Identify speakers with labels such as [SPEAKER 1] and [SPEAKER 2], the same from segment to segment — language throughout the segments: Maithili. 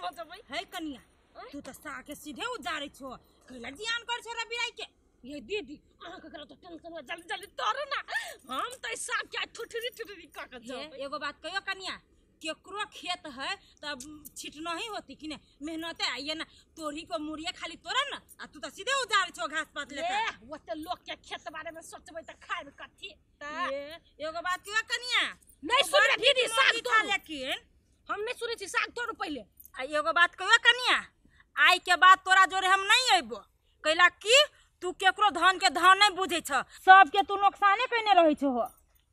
[SPEAKER 1] भ जबै।
[SPEAKER 2] है कनिया तू त साग के सीधे उजारै छो, कैला जियान कर छो रबिराई के।
[SPEAKER 1] ये दीदी अहाँ के तो टेंशन हो, जल्दी जल्दी तोड़ू ना, हम त साग के ठुठरी ठुठरी क के जबै।
[SPEAKER 2] एगो बात कहियो कनिया, केकरो खेत है तब छिटना ही होती कि ने, मेहनते आइए ना, तोरी को मुड़िया खाली तोड़ा ना, आ तू त सीधे उजारै छो घास पात लेके।
[SPEAKER 1] ओते लोग के खेत बारे में सोचबै त खाइब कथी।
[SPEAKER 2] त एगो बात कहियो कनिया,
[SPEAKER 1] नहीं सुन दीदी साग तोड़,
[SPEAKER 2] लेकिन
[SPEAKER 1] हम नहीं सुनै छी, साग तोड़ू पहिले।
[SPEAKER 2] आ एगो बात कहियो कनिया, आई के बाद तोरा जोरे हम नहीं अइबो, कैला कि तू केकरो धान के धान नहीं बुझै छ, सबके तू नुकसाने कइने रहै छो।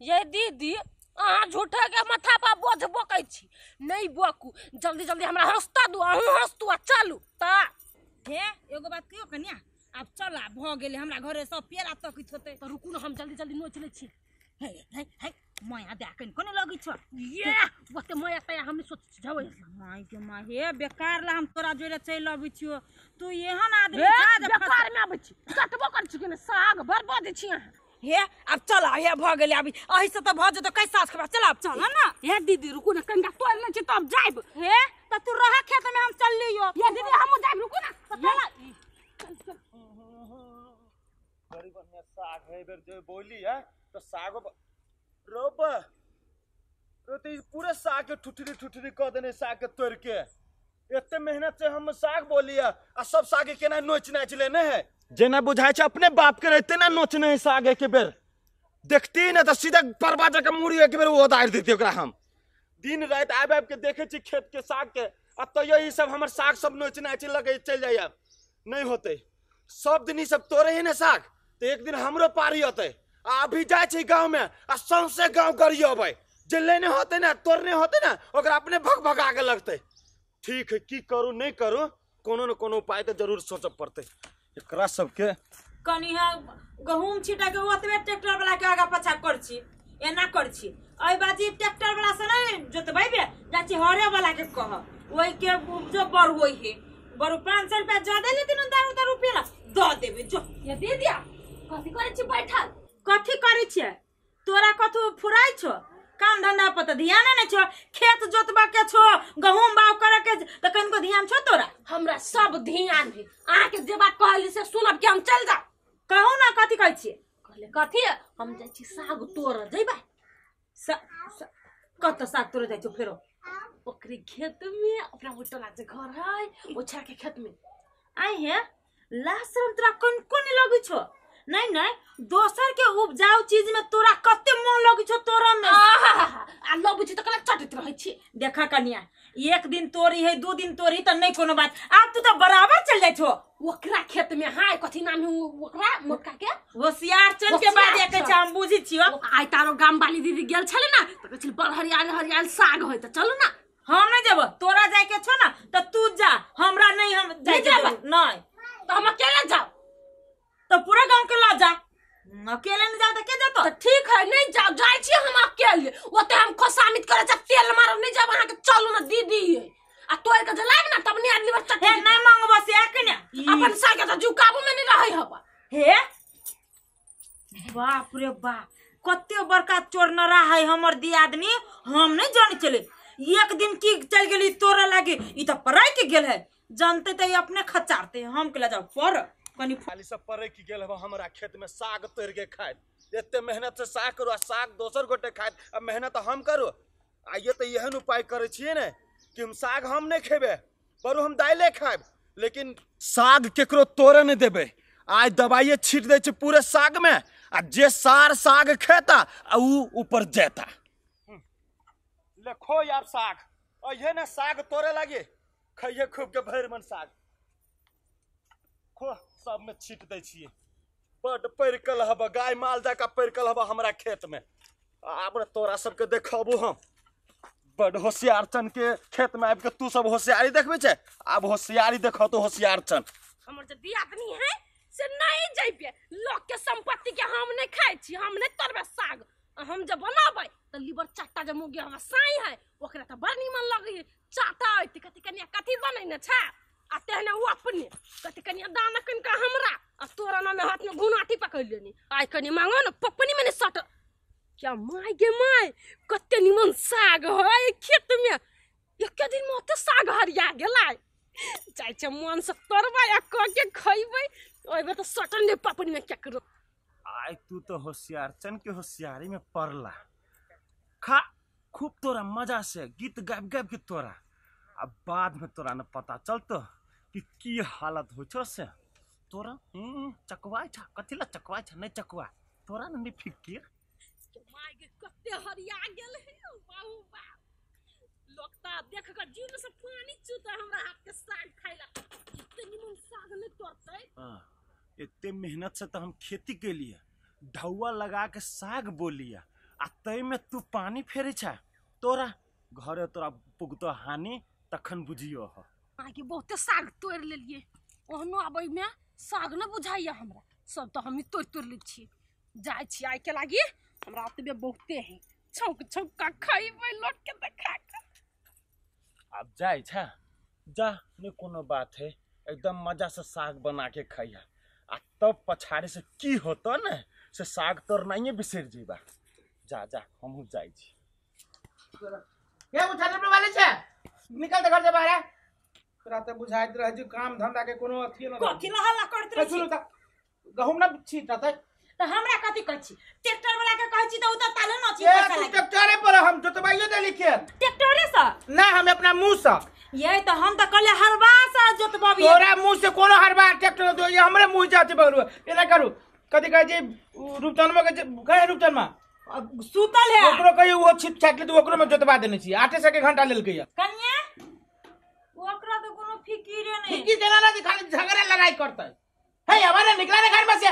[SPEAKER 1] ये दीदी अहाँ झूठा के माथा पर बोझ बोकै छी, नहीं बोकू, जल्दी जल्दी हमरा हंसता दू, अहूँ हंसतू आ चलू। त
[SPEAKER 2] हे एगो बात कहियो कनिया, आब चल आ भ गेलै, हमरा घरे सब पेड़ा तकैत होतै।
[SPEAKER 1] त रुकू न, हम जल्दी जल्दी नोच लै छी।
[SPEAKER 2] हे हे हे माया दे कन कोने लगै छ?
[SPEAKER 1] ये ओते माया तया हम सोच जाबै।
[SPEAKER 2] My के my, हे बेकार ला हम तोरा जोरे चलि अबै छियो, तू एहन आदमी जा जे
[SPEAKER 1] बेकार में आबै छी, कटबो कर छी कि ने, साग बर्बाद छी अहाँ।
[SPEAKER 2] हे अब चल हे भ गेलै, अभी एहि से त भ जेतौ कै साँझ के बाद, चल आब चल न।
[SPEAKER 1] हे दीदी रुकू न, कनिका तोड़ि लै छी तब जाइब।
[SPEAKER 2] हे त तू रह खेत में, हम चललियो।
[SPEAKER 1] ये दीदी हमहूँ जाइब, रुकू न।
[SPEAKER 2] चल
[SPEAKER 3] बड़ी बढ़िया साग है, बेर जो बोली है तो साग रोप रो तो पूरे साग के ठुठरी ठुठरी क देने, साग के तोड़ के एते मेहनत से हम साग बोली है, आ सब साग के केना नोच नाच लेने है, जेना बुझाय छै अपने बाप के रहते ना नोचने है साग एक बेर, देखती ना तो सीधा परबा जका मुड़ी एक बेर उतार देती ओकरा। हम दिन रात आबि आबि के देखे छी खेत के साग के, आ तैयो ई सब हमर साग सब नोच नाच लगे चलि जाइए। नहीं होते सब दिन ई सब तोड़े है ना साग, तो एक दिन हमरो पारी होते। आ अभी जाए छी गाँव में आ सौंसे गाँव गरियबै, जे लेने होते ना तोड़ने होते ना ओकरा अपने भग भगा के लगते। ठीक है की करू नहीं करू, कोनो न कोनो उपाय तो जरूर सोचऽ पड़तै एकरा सबके।
[SPEAKER 2] कनी है गहूम छिटा के ओतबे ट्रैक्टर वाला के आगा पाछा कर छी, एना कर छी, एहि बाजी ट्रैक्टर वाला से नहीं जोतबै बे, जाइ छी हरे वाला के कह, ओहि के उपजो बड़ होइ है, बड़ 500 रुपया ज्यादा लेथिन दारू दारू रुपया दऽ देबै जो।
[SPEAKER 1] ये दीदी कथी करै छी बैठल?
[SPEAKER 2] कथी करै छियै तोरा, कथू फुराइ छौ? काम धंधा पर तऽ ध्यान नहि छौ, खेत जोतबा के छौ, गहूम बाग करे के, तऽ कनिको ध्यान छौ तोरा?
[SPEAKER 1] हमरा सब ध्यान है, अहाँ के जे बात कहली से सुनब कि हम चल जाउ?
[SPEAKER 2] कहू ना कथी कहै छियै?
[SPEAKER 1] कहले कथी, हम जाइ छी साग तोड़ऽ, जइबै?
[SPEAKER 2] कतऽ साग तोड़ऽ जाइ छौ फेरो?
[SPEAKER 1] ओकरे खेत में, अपना टोला जे घर है ओ छड़ा के खेत में।
[SPEAKER 2] आइ हे लाशरम तोरा कनिको नहि लगै छौ? नहीं नहीं, दोसर के उपजाऊ चीज में तोरा कते मन लगै छौ तोरा में।
[SPEAKER 1] आ लगै छी त कला चटैत रहै छी।
[SPEAKER 2] देखा कनिया, एक दिन तोरी है दू दिन तोरी त नहीं कोनो बात, आब तू त बराबर चल जाइ छौ
[SPEAKER 1] ओकरा खेत में। हाय कथी नाम है ओकरा मोटका के?
[SPEAKER 2] होशियार चल के बाद एक छै, हम बुझी छियो।
[SPEAKER 1] आइ तारो गाम वाली दीदी गेल छले ना, त कहै छले बड़ हरियाल हरियाल साग होय, त चलू ना।
[SPEAKER 2] हम नहीं जेबो, तोरा जाय के छौ ना त तू जा, हमरा नहीं, हम जाय के नहीं।
[SPEAKER 1] त हम अकेले जाऊ?
[SPEAKER 2] तो पूरा गांव के ला जा, अकेले नहीं जाओ तो के जातो?
[SPEAKER 1] तो ठीक है नहीं जाओ, जाय छी हम अकेले, ओते हम खोसामित करे छ तेल मारब नहीं जाब अहाँ के, चलू ना दीदी। आ तोड़ के जलाब ना तब नहीं आदमी पर चट।
[SPEAKER 2] हे नहीं मांगबो से के ने
[SPEAKER 1] अपन साग के तो काबू में नहीं रहै हबा।
[SPEAKER 2] हे बाप रे बाप, कते बड़का चोरनरा है हमर दियादनी, हम नहीं जाने चले। एक दिन की चल गेली तोरा लागे, ई त पराई के गेल है, जानते त अपने खचारते, हम के ला जाओ पर कनी
[SPEAKER 3] खाली सब परे की गेल हबा हमरा खेत में साग तोड़ के खाइत। एते मेहनत से साग करू आ साग दोसर गोटे खाइत, आ मेहनत हम करू। आइए तो एहन उपाय करै छियै ने कि हम साग हम नहीं खेबै, पर हम दाइले खायब, लेकिन साग केकरो तोड़े नहीं देबै। आइ दवाइए छीट दै छै पूरे साग में, आ जे सार साग खेता आ उ ऊपर जेता। ले खो यार साग, अइहे ने साग तोड़े लागे, खइहे खूब के भरि मन साग खो, सब में छीट दै छियै। बड परिकल हब गाय माल जका परिकल हब हमरा खेत में। आब ने तोरा सबके देखबू हम, बड होशियार चन के खेत में आबि के तू सब होशियारी देखबै छै, आब होशियारी देखो तो होशियार चन।
[SPEAKER 1] हमर जे दियादनी है से नहीं जइबे, लोग के संपत्ति के हम नहीं खाइ छी, हम नहीं तोड़बै साग। हम जब बनाबै त लीवर चाटा जे मुगी हमरा साई है ओकरा त बड़ निमन लगै है, चाटा ऐते कथी कनिया कथी बनैने छै, आ तेहने उ अपने कथी कनिया दाना कनिका हमरा आ तोरा नामे हाथ में घुनाटी पकड़ लेनी। आइ कनि मांगो न पपनी में ने सट क्या my गे my, कते निमन साग है खेत में, एके दिन में ओते बहुते साग हरिया गेलै। जाइ छै मन से तोड़बै आ कऽ के खैबै, ओहिमे तऽ सटल नहि पपनी में केकरो।
[SPEAKER 3] आइ तू तो होशियारचन के होशियारी में पड़ला, खा खूब तोरा मजा से गीत गाबि गाबि के तोरा, आ बाद में तोरा न पता चलतो कि की हालत होइ छौ से तोरा। चकवाइ छ कथी ला चकवाइ छ, नहीं चकवा तोरा न नहीं फिकिर।
[SPEAKER 1] My गे कते हरिया गेल हे बाबू बाप, लोक तऽ देख कऽ जीभ से पानी चूतै हमरा हाथ के साग खाइला। एते निमन साग नहीं तोड़तै।
[SPEAKER 3] एते मेहनत से तो हम खेती केलिए, ढौआ लगा के साग बोलिए, आ तै में तू पानी फेरे छ, तोरा घरे तोरा पुगतो हानि तखन बुझियो हो।
[SPEAKER 1] आगे बहुते साग तोड़ लेलिए, ओहनो आबै में साग न बुझाइया हमरा, सब तो हम तोड़ तोड़ लै छियै। जाइ छी आइ के लागी हमरा ओतबे बहुते है, छौंक छौंक का खैबै लोक के देखा के।
[SPEAKER 3] अब जाइ छ जा, नहीं कोनो बात है, एकदम मजा से साग बना के खैया, आ तब पछाड़ी से की होतो न से साग तोड़नाइए बिसरि जेबा। जा जा हमहूँ जाइ छी।
[SPEAKER 4] ये उठा वाले छे, निकल त घर से बाहर। तोरा त बुझाइत रहे जे काम धंधा के कोनो अथी न
[SPEAKER 2] कथी ला हल्ला करत रहे छी।
[SPEAKER 4] गहुम न छीटतै
[SPEAKER 2] त हमरा कथी कहै छी, ट्रैक्टर वाला के कहै छी त उ त ताले न छी पैसा
[SPEAKER 4] लागी। ट्रैक्टरे पर हम जोतबाइयो देली खेत
[SPEAKER 2] ट्रैक्टरे से
[SPEAKER 4] ना, हम अपना मुंह से।
[SPEAKER 2] ये त हम त कहले हरबा से जोतबबी,
[SPEAKER 4] तोरा मुंह से कोनो हरबा ट्रैक्टर दो, ये हमरे मुंह जाते बगलु एना करू। कथी कहै छी रूपचनमा के कहे रूपचनमा
[SPEAKER 2] सुतल है,
[SPEAKER 4] ओकरो कहियो वो छिट छाट ले, ओकरो में जोतबा देने छी, 8 से घंटा लेलकै।
[SPEAKER 2] कन्या ओकरा तो कोनो फिकिरे नहीं,
[SPEAKER 4] फिकिर केना ना, खाली झगड़ा लड़ाई करतै। हे हमारे निकला ने घर में से,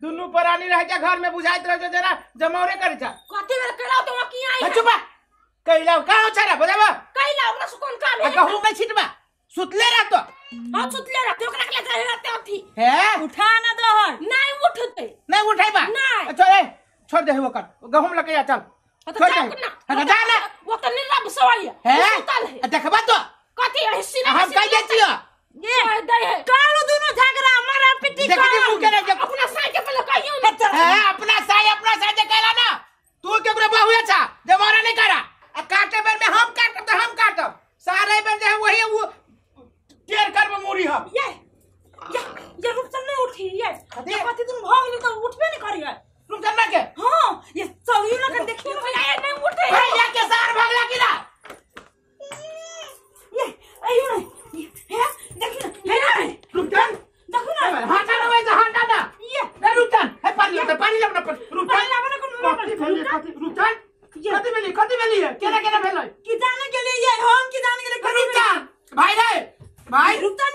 [SPEAKER 4] दुनू प्राणी रह के घर में बुझाइत रह जरा जमौरे करै छ।
[SPEAKER 1] कथी बेर कैला तो की आई
[SPEAKER 4] चुप कैला का हो छरा बजाबा
[SPEAKER 1] कैला ओकरा से कोन काम है?
[SPEAKER 4] गहूं में छिटबा सुतले रहतो।
[SPEAKER 1] हां सुतले रहते, ओकरा के ले रहते अथी
[SPEAKER 4] हे
[SPEAKER 2] उठा ना दोहर
[SPEAKER 1] नहीं उठते,
[SPEAKER 4] नहीं उठाइबा
[SPEAKER 1] नहीं।
[SPEAKER 4] चल ए छोड़ दे ओकर गहूं लके जा, चल छोड़ दे। हां जा ना,
[SPEAKER 1] वो त निर्लभ सवाई
[SPEAKER 4] है
[SPEAKER 1] सुतल है।
[SPEAKER 4] देखबा तो
[SPEAKER 1] कथी है सीना
[SPEAKER 4] हम कह दे छियो
[SPEAKER 2] ये दे है कालो दोनों झगड़ा मारा पिटी
[SPEAKER 4] कर मुंह के ना
[SPEAKER 1] अपना साई के पहले कहियो ना।
[SPEAKER 4] है अपना साई जे कहला ना तू केकरो बहु अच्छा जमाना नहीं करा, आ काटे बेर में हम काटब त हम काटब, सारे बेर जे वही वो टेर करब मुरी हम।
[SPEAKER 2] ये ये रूपचंद नहीं उठी, ये कथी दिन भ गेल त उठबे नहीं करी है
[SPEAKER 4] रूपचंद ना के।
[SPEAKER 2] हां ये चलियो ना के देखियो
[SPEAKER 1] भैया नहीं उठे,
[SPEAKER 4] भैया के सार भगला की ना।
[SPEAKER 2] ये आइयो ना हे देखियो ना, हे
[SPEAKER 4] रूपचंद
[SPEAKER 2] देखो ना,
[SPEAKER 4] हटा ना वैसे हटा ना
[SPEAKER 2] ये
[SPEAKER 4] रे रूपचंद हे पानी ले, पानी ले ना रूपचंद
[SPEAKER 2] लाबो ना कोनो
[SPEAKER 4] रूपचंद कथी भेली, कथी भेली है केना केना भेलै
[SPEAKER 2] की जाने गेलै ये हम की जाने गेलै
[SPEAKER 4] रूपचंद भाई रे भाई
[SPEAKER 2] रूपचंद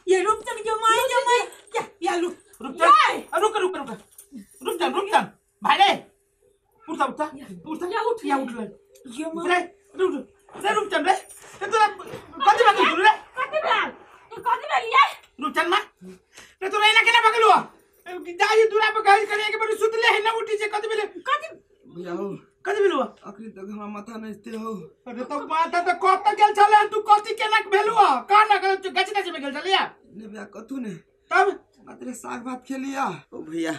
[SPEAKER 2] ये रूपचंद के माई के माई या या लू
[SPEAKER 4] रूपचंद रुक रुक रुक रूपचंद रूपचंद भाई रे उठा उठा उठा
[SPEAKER 1] या उठ
[SPEAKER 4] या उठ ले
[SPEAKER 2] ये मां
[SPEAKER 4] रे रुक रे रूपचंद रे तोरा कथी भगलू रे,
[SPEAKER 1] कथी भेल तू कथी भेल ये
[SPEAKER 4] रूपचंद मा रे तोरा एना केना भगलू जाई दूरा पर गई करे के बड़ी सुतले है ना उठी जे कथी भेल
[SPEAKER 2] कथी
[SPEAKER 5] भैया हो
[SPEAKER 4] कथी भेलू
[SPEAKER 5] अखनी तक हमरा माथा नचते हो।
[SPEAKER 4] अरे तो माथा त कत गेल छले तू कथी केना भेलू का ना गछ नच में गेल छलिया
[SPEAKER 5] ने भैया कथू ने
[SPEAKER 4] तब
[SPEAKER 5] मात्र साग भात खेलिया। ओ भैया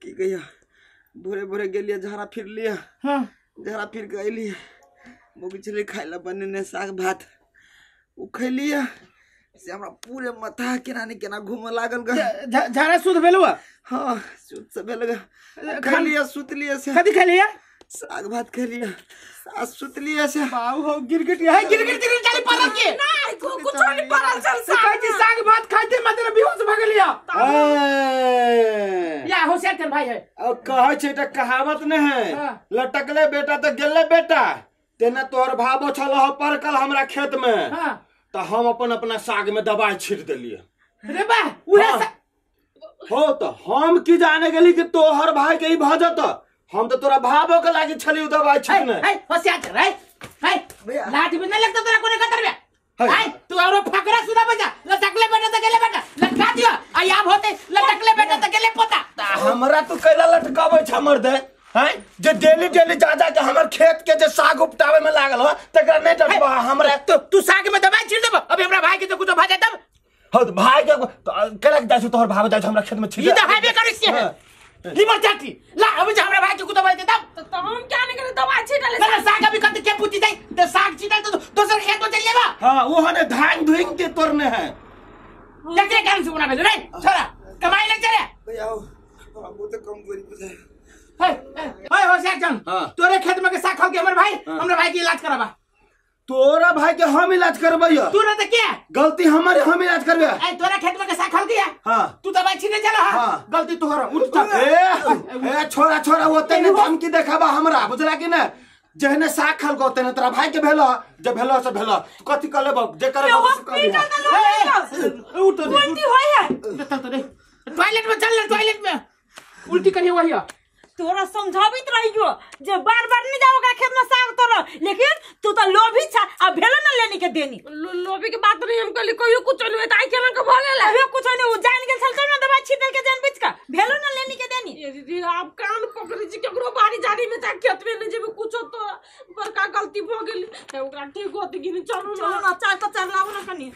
[SPEAKER 5] की कहिया भोरे भोरे गेलिया झाड़ा फिर लिया।
[SPEAKER 4] हां
[SPEAKER 5] झाड़ा फिर के अइली मोगी छले खाइला बनेने साग भात उ खैलिया से हमरा पूरे माथा केना ने केना घूमे लागल ग।
[SPEAKER 4] झाड़ा शुद्ध भेलू?
[SPEAKER 5] हां शुद्ध से भेल ग, खैलिया सुतलिया से।
[SPEAKER 4] कथी खैलिया?
[SPEAKER 5] साग भात खेलिया आ सुतलिया से।
[SPEAKER 4] बाऊ हो गिरगिट है गिरगिट गिरगिट चली पड़ल के
[SPEAKER 1] नहीं कुछ नहीं पड़ल चल
[SPEAKER 4] साग जी साग भात खाइते मतलब बेहोश भ गेलिया। या होशियार चल भाई है
[SPEAKER 3] और कहै छै त कहावत न है लटकले बेटा त गेले बेटा, तेना तोहर भावो छल हो परकल हमरा खेत में। हां त हम अपन अपना साग में दवाई छीट देलिए।
[SPEAKER 4] रे बा उहे
[SPEAKER 3] हो त हम की जाने गेली कि तोहर भाई के ई भ जत, हम तो तोरा भावो के लागी छली दवाई छीटने।
[SPEAKER 4] हे होशियार चल रे हे लाठी भी नहीं लगता तोरा कोने कतर में। हे तू औरो फकरा सुना बजा लटकले बेटा त गेले बेटा लटका दियो आ याब होते लटकले बेटा त गेले पोता।
[SPEAKER 3] हमरा तू कैला लटकाबै छ हमर दे हैं जे डेली डेली जा जा के हमर खेत के जे साग उपटावे में लागल हो तकरा नहीं डटबा हमरा।
[SPEAKER 4] तो तू साग में दवाई छीट देब अभी हमरा भाई के तो कुछ भ जाय तब।
[SPEAKER 3] हो त भाई के कैला जाय छ तोहर भाव जाय छ हमरा खेत में छीट
[SPEAKER 4] ई त हाइवे करै छियै लीवर चाटी ला अभी जे हमरा भाई के कुछ दवाई दे तब
[SPEAKER 1] तो हम क्या नहीं करे दवाई छीटले
[SPEAKER 4] ना साग अभी कत के पूछी जाई त साग छीटल तो दोसर खेत में चल जेबा।
[SPEAKER 3] हां वो हने धान धुइन के तोड़ने है।
[SPEAKER 4] केकरे कारण से बना भेल रे छोरा कमाई ले चले
[SPEAKER 5] भैया हमरा बहुत कमजोरी बुझाय।
[SPEAKER 4] हे हे होशियार चंद तोरे खेत में के साग खा के हमर भाई हमरा भाई के इलाज कराबा।
[SPEAKER 3] तोरा भाई के हम इलाज करबै?
[SPEAKER 4] तू ना त के
[SPEAKER 3] गलती हमारे हम इलाज करबे।
[SPEAKER 4] ए तोरा खेत में के साग खा दिया?
[SPEAKER 3] हां
[SPEAKER 4] तू दवाई छीने चला। हां गलती तोहर। उठ
[SPEAKER 3] ए ए छोरा छोरा ओते ने धमकी देखाबा हमरा बुझला कि ने? जेहने साग खलको तेने तोरा भाई के भेलो जे भेलो से भेलो तू कथि कर लेबो जे करबो से कर लिहा।
[SPEAKER 4] उठ
[SPEAKER 2] उल्टी होय है।
[SPEAKER 4] चल तो रे टॉयलेट में चल ले टॉयलेट में उल्टी करिए वही।
[SPEAKER 2] तोरा समझाबित रहियो जे बार बार नहीं जाओ ओकरा खेत में साग तोड़, लेकिन तू तो लोभी छा आ भेलो न लेनी के देनी।
[SPEAKER 1] लोभी के बात नहीं हम कहली कहियो कुछ नहीं त आई केना के भ गेल।
[SPEAKER 2] अबे कुछ नहीं उ जान गेल छल त न दवा छीट देल के जान बीच का भेलो न लेनी के देनी।
[SPEAKER 1] ये दीदी आप कान पकड़ी छी केकरो बाड़ी झाड़ी में जा खेत में नहीं जेबे कुछ तो बड़का गलती भ गेल त ओकरा ठीक होत कि नहीं? चलू
[SPEAKER 2] चलू ना चल त चल लाबू ना कनी।